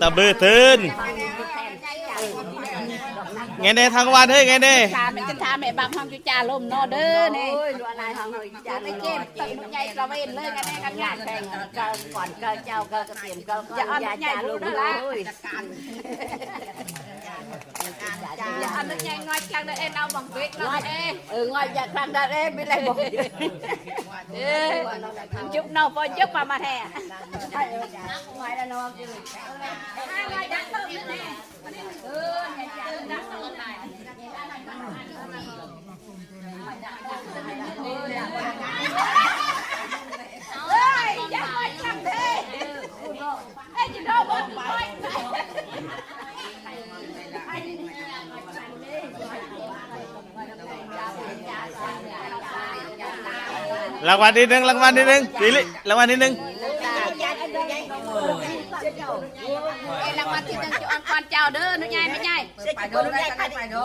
ຕະບືຕື່ນ ແງແດ່ທາງວັດເຮີ້ຍ ແງແດ່ ຖາມແມ່ ຈັນທາແມ່ບັກຫ້ອງຈຸຈາລົມເນາະເດີນີ້. ໂອ້ຍ ຫຼວງນາຍຫ້ອງຈຸຈາລົມ ໄປເກັບຕຶກໃຫຍ່ຕະເວນເລີຍ ແງແດ່ກັນງານແຂ່ງ ເຈົ້າກ່ອນ ເຈົ້າ ເຈົ້າ ເຈົ້າກະຕຽມ ເຈົ້າກ່ອນ ຢ່າເອົາໃຫຍ່ລົງເດີ. ໂອ້ຍ ອະນຸຍາດງອຍຈັງເດີ ເອັນເອົາບັງເບກເນາະເອ. ເອີ ງອຍຈັກຄັ້ງເດີ ເອ ມີແລງບໍ່ ເອີ ຈຸບເນາະ ພໍຈຸບມາ ມາແທ້. ລາງວັນທີໜຶ່ງ ລາງວັນທີໜຶ່ງ ອີ່ຫຼີ ລາງວັນທີໜຶ່ງ. ລາງວັນທີໜຶ່ງ ຈະອອກກ່ອນເຈົ້າເດີ ໜູໃຫຍ່ ແມ່ໃຫຍ່. ໄປເດີ ໄປເດີ.